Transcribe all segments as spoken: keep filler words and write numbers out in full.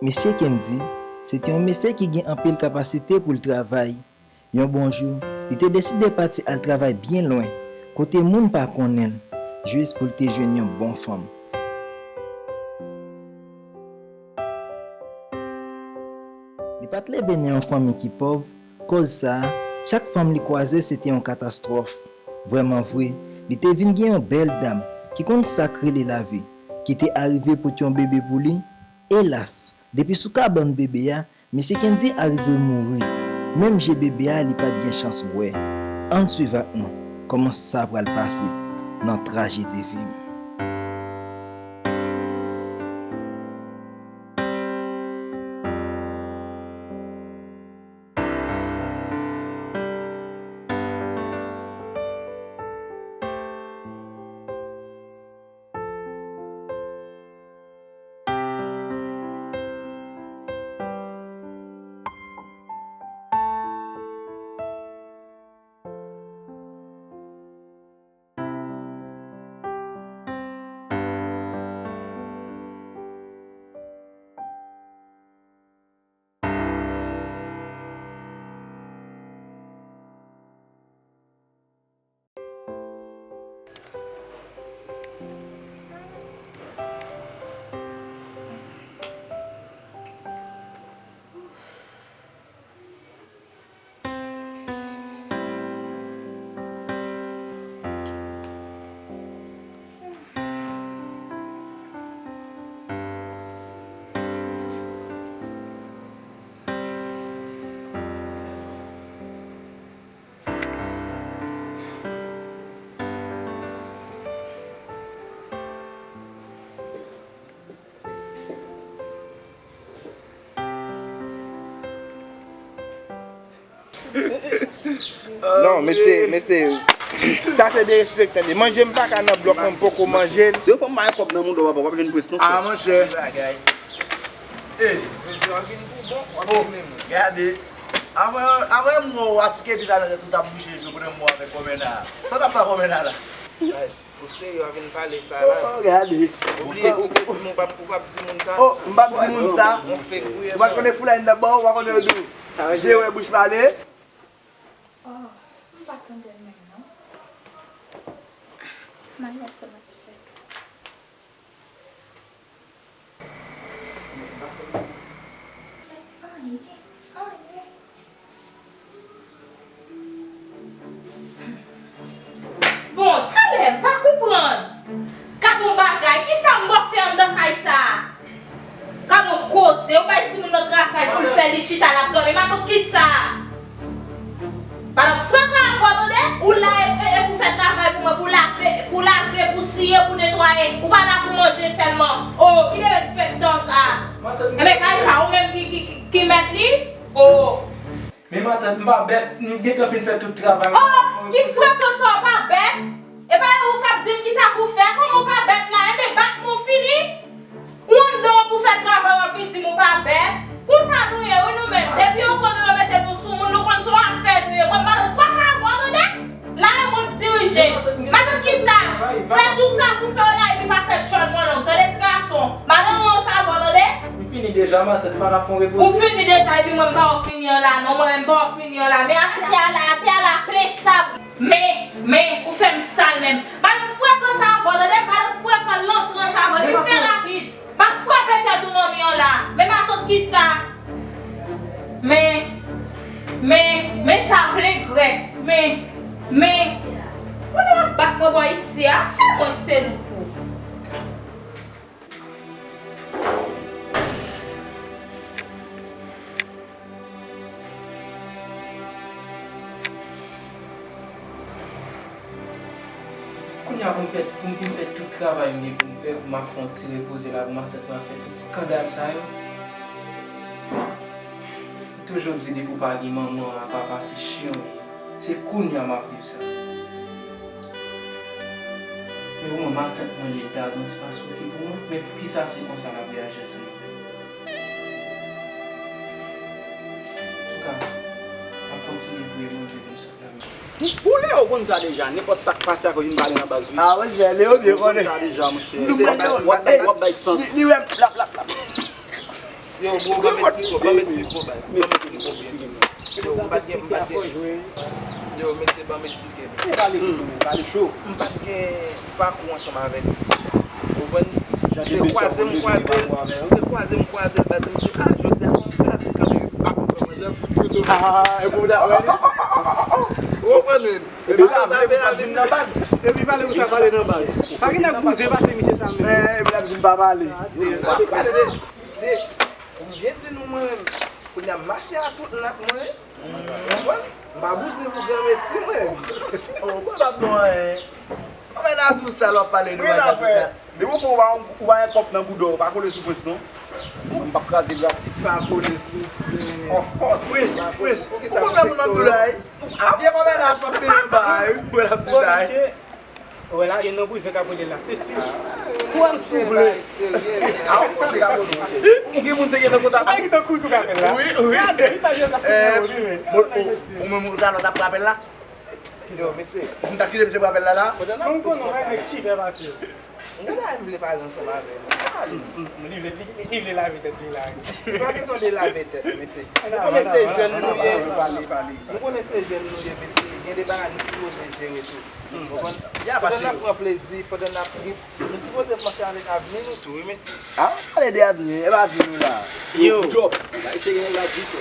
Mesye Kendy se te yon mesye ki gen anpil kapasite pou l travay. Yon bon jou, li te deside pati al travay byen lwen, kote moun pa konnen l, jis pou l te jwenn yon bon fanm. Li pa t leve nan yon fanmi ki pòv, koz sa a, chak fanm li kwaze se te yon katastwòf. Vrèman vre, li te vin gen yon bèl dam ki konn sa k rele lavi, ki te arive pote yon bebe pou li. Elas, depi sou kabann bebe a, Mesye Kendy arive mouri. Menm je bebe a, li pa t gen chans wè. Ann swiv ak nou kòman sa pral pase nan trajedi vi m. Non, mesye, mesye, sa se derespektan. Manje m pa ka nan blòk mwen, m poko manje l. Yo fè m bay kòb nan mouda w, papa, w ap jwenn prens non, frè. Ah, monchè. Bagay. Ey, jodi a vin pou bon, w ap gade. Apre, apre m wè w atike vizaj nan tèt ou t ap bouche je pandan m wè w avèk kòmèna. Sa w t ap fè kòmèna la? Nice. Ou serye w ap vin pale sa la? Oh, gade. Ou bliye si w te di m ou p ap, ou p ap di moun sa? Oh, m p ap di moun sa. Ou fake wi. Ou pa t konnen foulay nan ba w, ou pa konnen yo di w. Je wè bouch pale. Oh, m pa tande l menm non. M al wè sa l ap fè. Bon, talè, m pa konprann. Gad yon bagay, kisa m ba w fè anndan kay sa a? Gad yon koze, ou bay timoun nan travay pou l fè, li chita l ap dòmi. Matant kisa? Matant frè ka avè w tande, ou la e, e, e pou fè travay pou mwen, pou lave, pou lave, pou siye, pou netwaye. Ou pa la pou manje sèlman. Oh, ki derespektan sa. Enben kay sa, ou menm ki, ki, ki, ki mèt li? Oh. Men matant, m pa bèt, m gentan fin fè tout travay. Oh, ki frekan sa, w pa bèt? E pa ou k ap di m kisa pou fè, kòman w pa bèt la? Enben bat mwen, w fini. Ou anndan w pou fè travay, w ap vin di m ou pa bèt. Konsa nou ye wi nou menm. Depi yo konn nou, yo mete nou sou moun, nou konn se yon afè nou ye. Mwen pa fwa ka vwa tande. Lave moun dirije. Matant kisa? Fè tout sa pou fè w la epi pa fè tchòl mwen long. Tande ti gason. Matant ou yon savò tande. M fini deja, matant, m pa ka fè yon repoze. Ou fini deja epi mwen m pa w fini an la non. Mwen menm m pa w fini an la. Men atè a la, atè a la plen sab. Men, men, ou fè m sal menm. Matant frekan savò tande. Matant frekan lantran savò. Epi fè rapid. M ap frape tèt ou nan mi an la. Men matant kisa? Men, men, men sa plen grès. Men, men, kounye a w ap bat mwen bò isi a, se mwen se nou pou. Kounye a pou m fè, pou m vin fè tout travay m gen pou m fè, pou m ap fè yon ti repoze la, pou matant mwen ap fè tout eskandal sa yo. M toujou di depi w pa gen manman a papa se chen w ye. Se kounye a m ap viv sa. Men pou mwen, matant mwen li ta gen ti pas pou ki pou mwen. Men poukisa se konsa l ap reyaji ansanm avè m? Antouka, m ap kontinye priye Bondye pou m sot nan men. Ou lè ou konn sa deja, nenpòt sa k pase ak ou vin pale nan baz wi. Ah, monchè, Leo byen konnen. Ou konn sa deja, monchè. W ap bay, w ap bay, w ap bay sans. Li, li wè m lap, lap, lap. Yo, bro, ban m esplike w, ban m esplike w, ban m esplike w byen. Yo, m pa t gen, m pa t gen. Yo, mesye, ban m esplike nou. Pale, pale cho. M pa t gen pakou ansanm avèk li. Ou konprann? Se kwaze m kwaze l, se kwaze m kwaze l, baz, m di, ah, jodi a fò m kraze l kanmenm, epi pap, m kòmanse. Ah, e pou w ta wè li. Ou konprann, men? Epi sa vle pou sa vin nan baz. Epi pale pou sa pale nan baz. Pa gen nèg bouzen pase misye sa menm. Men, epi l ap di m pa pale. Pase, misye, pou m byen di nou mwen menm, kounye a m mache a tout nat mwen. Ou konprann? M pa bouzen pou granmesi mwen. Oh, bon, pa bon, hein. Kòman n a di w sa lè w ap pale de bagay la? Depi w fè w pa, w pa gen kòb nan bouda w, w pa kole sou prens non. M p ap kraze gratis. Pa kole sou prens. Of course. Prens, prens. Ou konn lè moun ap di w la, wi. Vye kòmè la ap peye anba, wi. Mwen ap di sa, wi. Wè la, gen nan bouzen k ap rele la, se si. Kwè m si w vle. A, ou koze ka koze, monchè. Ou gen moun se gen nan kontak. Ay, ki tan kout ou ka fè la. Wi, wi. Gade, li pa jwe plas ki nan ou, wi, men. Bon, ou, ou menm ou ta lòt ap rapèl la? Yo, mesye. M ta kite misye pou apèl la la. Mwen konnen w pa nèg chitè pase. M gen bagay m vle pale ansanm avè nou. Pale. M, m, li vle, li, li vle lave tèt li la. Se pa kesyon de lave tèt, mesye. Nou konnen se jèn nou ye. Nou konnen se jèn nou ye, mesye. Gen de bagay nou sipoze jere tou. Ou konprann? Pandan n ap pran plezi, pandan n ap ri, nou sipoze panse avèk avni nou tou, wi, mesye. Ah, pale de avni, e pa avni nou la. Yo. Job.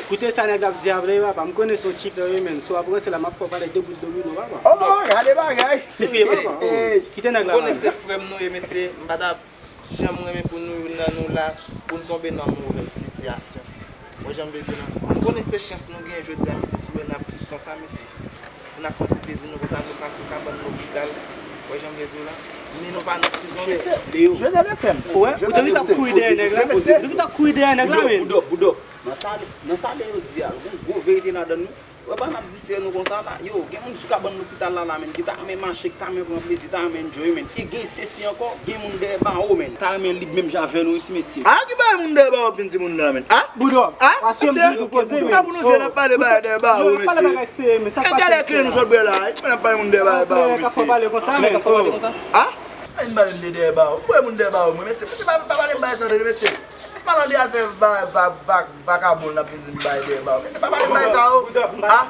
Koute sa nèg la ap di a vre, papa. M konnen se yon chitè, wi, men. Si w ap ranse la, m ap fè w pale de bout domino, papa. Oh, gade bagay. Serye, papa. Kite nèg la. Ou konnen se frè m nou ye, mesye. M pa t ap janm renmen pou nou youn nan nou la, pou n tonbe nan movèz sitiyasyon. Ou wè jan m vle di la? M konnen se chans nou gen jodi a, mesye, si w wè n ap viv konsa, mesye. Si n ap pran ti plezi nou konsa, nou pa sou kabann lopital. Ou wè jan m vle di w la? Men nou pa nan prizon, mesye. Jwenèl F M. Ou wè, ou te gentan kouri dèyè nèg la. Ou te gentan kouri dèyè nèg la, men. Boudòp, Boudòp. Nan sa, nan sa Leo di a, gen gwo verite ladann wi. Wè pa n ap distrè nou konsa la. Yo, gen moun sou kabann lopital la la, men, ki ta renmen mache, ki ta renmen pran plezi, ta renmen enjoy, men. E gen sesi ankò, gen moun dèyè bawo, men. Ta renmen lib menm jan avè nou, wi, ti mesye. Ah, ki bagay moun dèyè bawo ap vin di moun la, men? Ah? Boudòp. Ah? Mesye, ta pou nou jwenn ap pale bagay dèyè bawo, mesye. E gade kle nou sot bwè la, wi. Moun ap pale moun dèyè bawo, mesye. Klè k ap fè w pale konsa, men. Klè k ap fè w pale konsa? Ah? Pa vin pale m de dèyè bawo. Ou kwè moun dèyè bawo, mwen, mesye. Mesye, pa, pa pale m bagay sa, mesye. Malandren al fè va, va, va, vakabon, l ap vin di m bay dèyè ba w. Mesye, pa pale m bay sa yo. Ah,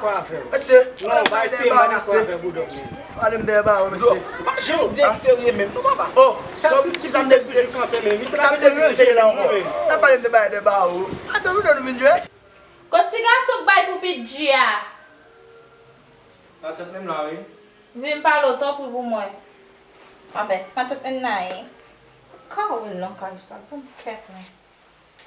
mesye, pa pale m bay dèyè ba w, mesye. Pa pale m dèyè ba w, mesye. Ou pa janm di èk serye menm, non, papa. Oh, sa m di, sa m te di, sa m te di, serye la ankò. N ap pale m de bay dèyè ba w. Atann, nou vin jwe. Kot ti gason k bay pou Bidji a? Matant menm la, wi. Vin pale w, tanpri, pou mwen. Anben, matant menm nan ye. Ka wè l nan kay sa, bon kèt mwen.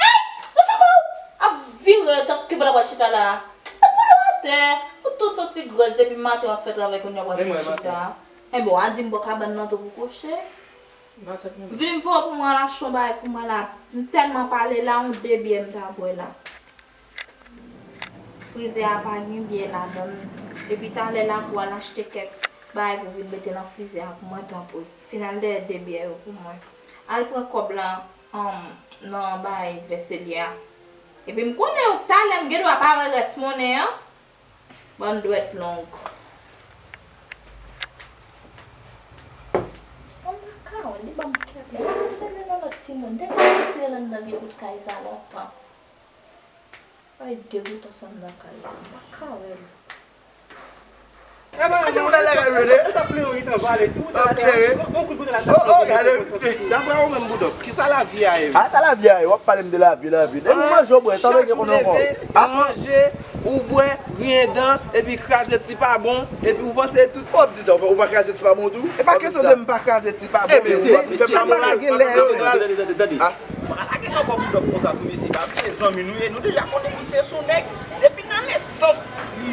Ey! Mesye, kòman w ap vire tankou ki pa ta pral chita la a? Tèt boule atè. Ou tou soti grès depi maten w ap fè travay kounye a w ap vin chita. Enben, w a di m bò kabann nan tou pou kouche. Vin voye pou mwen la, chonbay pou mwen la. M tèlman pale la, yon de byè m ta bwè la. Frizè a pa gen byè ladann. Epi talè la pou al achte kèk bagay pou vin mete nan frizè a pou mwen, tanpri. Fin al dèyè de byè yo pou mwen. Al pran kòb la, um, nan bagay vèselye a. Epi m konnen yo talè m gen dwa pa wè rès monnen an. Bann dwèt long. Mwen pa ka wè, li ban m kèt la. Sa fè menm yon lòt timoun. Depi l retire l anndan vye bout kay sa lontan. Ay, degoutan sa m nan kay sa, m pa ka wè l. Kote moun nan lakay mwen ye? Sa plen wi, tan pale. Si ou ta la, bon, bon kout bout la. Oh, oh, gade misye. Daprè ou menm, Boudòp, kisa lavi a ye? Ah, sa lavi a ye? W ap pale m de lavi, lavi. Depi manje w bwè, tande gen konnen ankò. Chak ou leve, ou manje, ou bwè, griyen dan, epi kraze ti pa bon, epi ou panse tout. Ou ap di sa, ou pa kraze ti pa bon tou? E pa kesyon de m pa kraze ti pa bon, men ou ap fè pa lage lè yo. Tande, tande, tande. Pa lage ankò Boudòp konsa tou, mesye. Pa bliye zanmi nou ye. Nou deja konnen misye se yon nèg. Depi nan nesans, li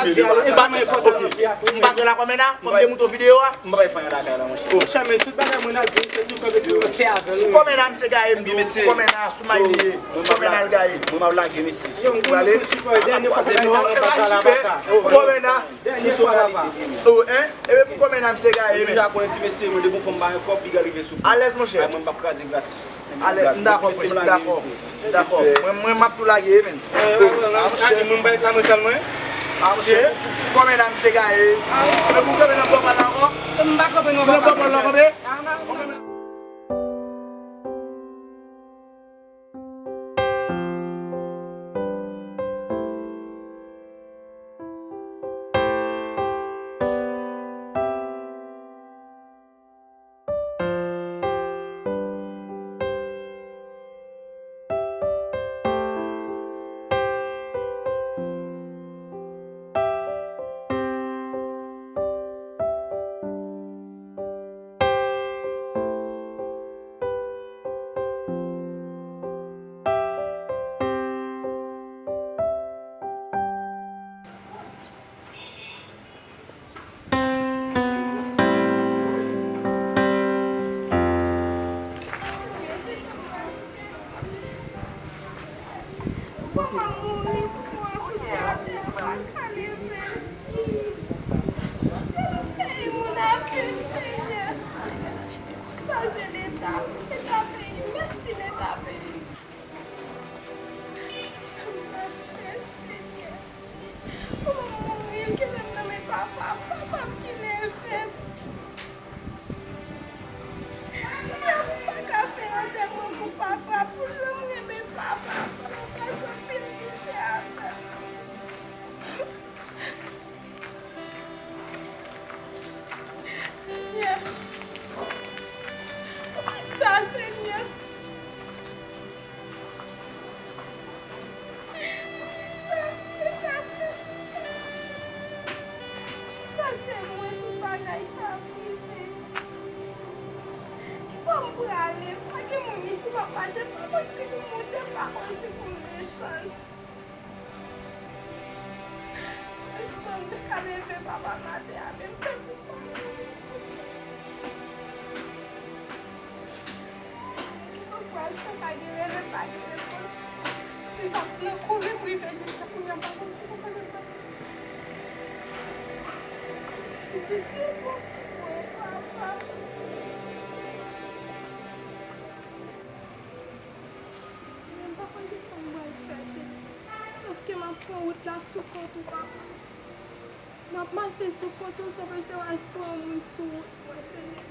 M pa, ok. M pa gen la kòmèna, fò m te montre w videyo a. M pa bay fanm nan lakay la, monchè. Monchè, men tout bagay mwen ap di, se tou kòmèna misye gaye m di w, kòmèna sou may li ye, kòmèna l gaye. Mwen m ap lage mesye. Yo, m konnen sou ti kò, dènye fwa sa bay sa nan baka la, baka. Kòmèna. Dènye fwa, papa. Oh, hein? Epi pou kòmèna misye gaye, men. Deja konnen ti mesye, mwen de bon fanm ba yon kòb, piga rive sou plis. Alèz, monchè. Ay, mwen m p ap kraze gratis. Alèz, m dakò, prince, m dakò. M dakò. Mwen, mwen, m ap tou lage, men. Eh, ouais, ouais, ouais. Ah, monchè. Mwen bay la mwen sèlman, hein. Ah, monchè. Kòmèna misye gaye. Epi pou kòmèna m pran pal la ankò. M pa konprann non, papa. M pran pal la ankò, men. Ah, non, non. Papa mouri pou mwen, kouche atè, m pa ka leve. Peyi moun ap viv, Senyè. Sa se Leta, Leta peyi, mèsi Leta peyi. Sa m pral fè, Senyè? Pou m mouri, kite m nan men papa m, papa m ki leve m. Kounye a pou m pa ka fè antèman pou papa, pou jan m renmen papa, pou m pase anpil mizè avè l. Senyè, poukisa, Senyè? Poukisa Bondye ka fè sa? Poukisa se mwen tout bagay sa ap rive? Ki bò m prale? Pa gen moun isi m ap mache, pa konn si pou m monte, pa konn si pou m desann. Mwen te ka leve papa maten a, men m fè pou m pa leve. Ki bò m pral fè, pa gen rele, pa gen reponn. Jis ap nan kouri pou rive jiska kounye a, m pa konn ki bò m pral fè. Jezi, bon, bon, papa. Mwen pa konn kisa m pral fè, se, sòf ke m ap pran wout la sou kont ou, papa. M ap mache sou kont ou, sòf ke w al pran moun sou wout mwen, Senyè.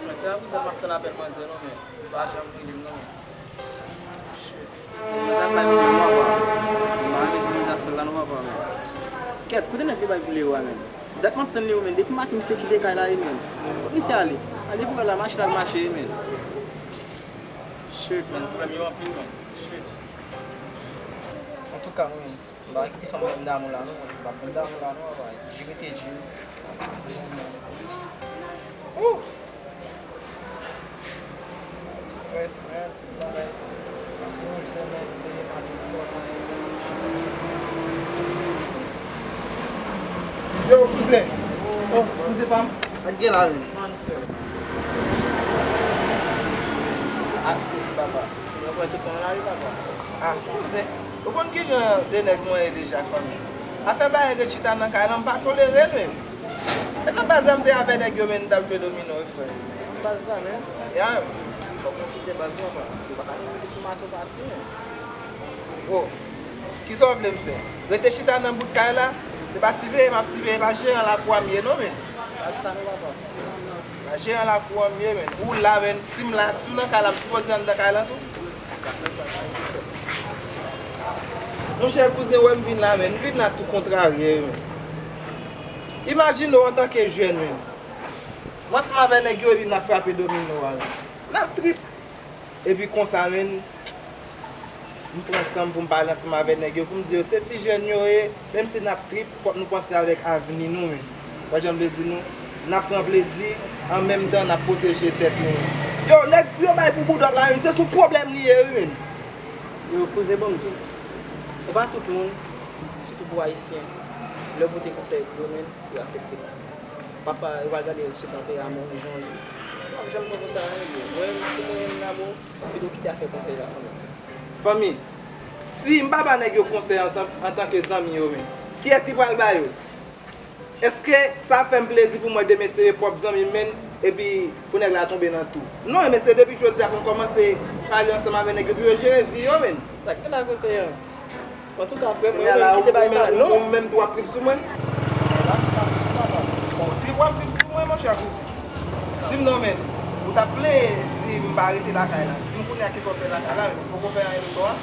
Mwen, se avoka m ap tann apèl manzè non, men li pa janm rele m non, men. Shit. Manzè ap bay pwoblèm non, papa. M pa renmen jan manzè ap fè l la non, papa, men. Kèt, kote nèg te bay pou Leo a, men? Dat m ap tann Leo, men. Depi maten misye kite kay la, e, men. Kot misye ale? Ale pou wè la, mache l al mache, e, men. Shit, men. Pwoblèm yo anpil, men. Shit. Antouka, mwen, m pa kite fanm mwen damou la non, mwen, m pa pran damou la non, papa. Jiri te di. Woo! Stress, man. Bagay. Pase yon semèn, de semèn. Yo, kouzen. Oh, kouzen pa m. Ak gen la, wi. Ak kouzen papa. Yo kwè tout moun la, wi, papa. Ah, kouzen. Ou konn kijan de nèg mwen ye deja, fanmi? Afè bagay ret chita nan kay lan, m pa tolere l, men. E nan baz la m te avè nèg yo, men n t ap jwe domino, wi, frè. Baz la, men. Ya. Fòk nou kite baz la, papa. Paske w pa ka kite tout mato pati, men. Wo. Kisa w vle m fè? Rete chita nan bout kay la? Se pa siveye m ap siveye, pa jeran lakou a m ye, non, men. Pa di sa, non, papa. Pa jeran lakou a m ye, men. Ou la, men. Si m la, si w nan kay la, m sipoze anndan kay la tou? Monchè, kouzen, wè m vin la, men. M vin la tou kontrarye, men. Imajine w antanke jèn, men. M ansanm avè nèg yo, epi n ap frape domino a, men. N ap trip. Epi konsa, men, m pran san m pou m pale ansanm avè nèg yo, pou m di yo, se ti jèn yo ye, menm si n ap trip, fòk nou panse avèk avni nou, men. Wè jan m vle di nou, n ap pran plezi, an menm tan, n ap pwoteje tèt nou. Yo, nèg yo bay pou boudòt la, men, se sou pwoblèm li ye, wi, men. Yo, kouzen, ban m di w, e pa tout moun, sitou pou Ayisyen, lè w pote konsèy pou yo, men, yo aksepte. Pafwa, yo pral gade se tanperaman w, jan w ye. Yo p ap janm pran konsèy a, yo. Mwen, si mwen menm la, bon, m te dwe kite afè konsèy la, fanmi. Fanmi, si m pa ba nèg yo konsèy ansanm, antanke zanmi yo, men, kiyès ki pral ba yo? Èske sa ap fè m plezi pou mwen demen sere pwòp zanmi m, men, epi pou nèg la tonbe nan tou? Non, men se depi jodi a pou m kòmanse pale ansanm avè nèg yo, pou yo jere vi yo, men. Sa k gen la, konsèy an? Antouka, frè mwen, ou menm kite bagay sa, non. Ou menm tou w ap trip sou mwen? Bon, trip w ap trip sou mwen, monchè, kouzen. Di m non, men. Ou t ap plenyen, di m pa rete lakay la. Di m kounye a kisa w fè lakay la, men. Ou poko fè anyen pou kò a?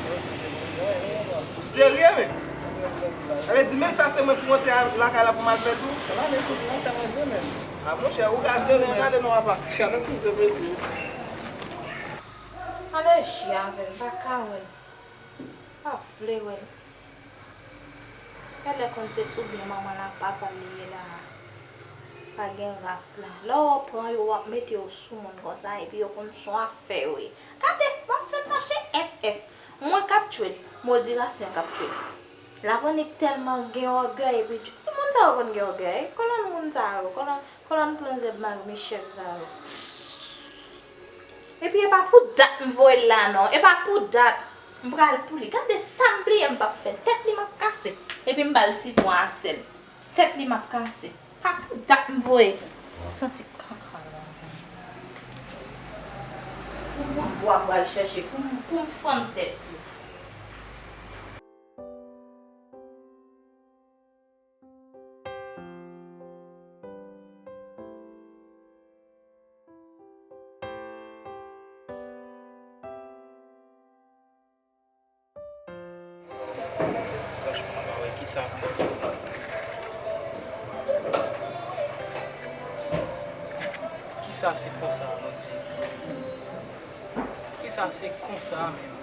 Ou serye, men? Sa vle di, menm sa, se mwen ki rantre lakay la pou m al fè l tou? Ah, monchè, ou gazere, gade non, papa. Ale, chire avè l, m pa ka wè l. Pa vle wè l. Genlè konn se sou byen manman l ak papa l li ye la a. Pa gen ras la. Lè w pran yo, w ap mete yo sou moun konsa, epi yo konn se yon afè yo ye. Gade, w ap fè l mache S S. Mwen k ap tchwe l. Modirasyon k ap tchwe l. Lavannik tèlman gen ògèy, epi timoun sa yo konn gen ògèy. Kolonn moun sa yo, kolonn, kolonn pran zèb Mari Michèl sa yo. Epi e pa pou dat m voye l la non, e pa pou dat. M pral pou li. Gade sa m bliye m p ap fè l. Tèt li m ap kase. Epi m ba l sitwon a sèl. Tèt li m ap kase. Pa pou dat m voye. Santi kaka la. Pou bout bwa m pral chèche pou m, pou m fann tèt li. Franchman, m pa wè kisa pou m fè. Kisa se konsa, Bondye? Kisa se konsa menm?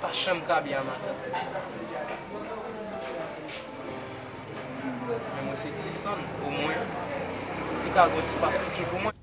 Pa janm ka byen a matant. Men mwen se ti sann, omwen, li ka gon ti pas pou ki pou mwen.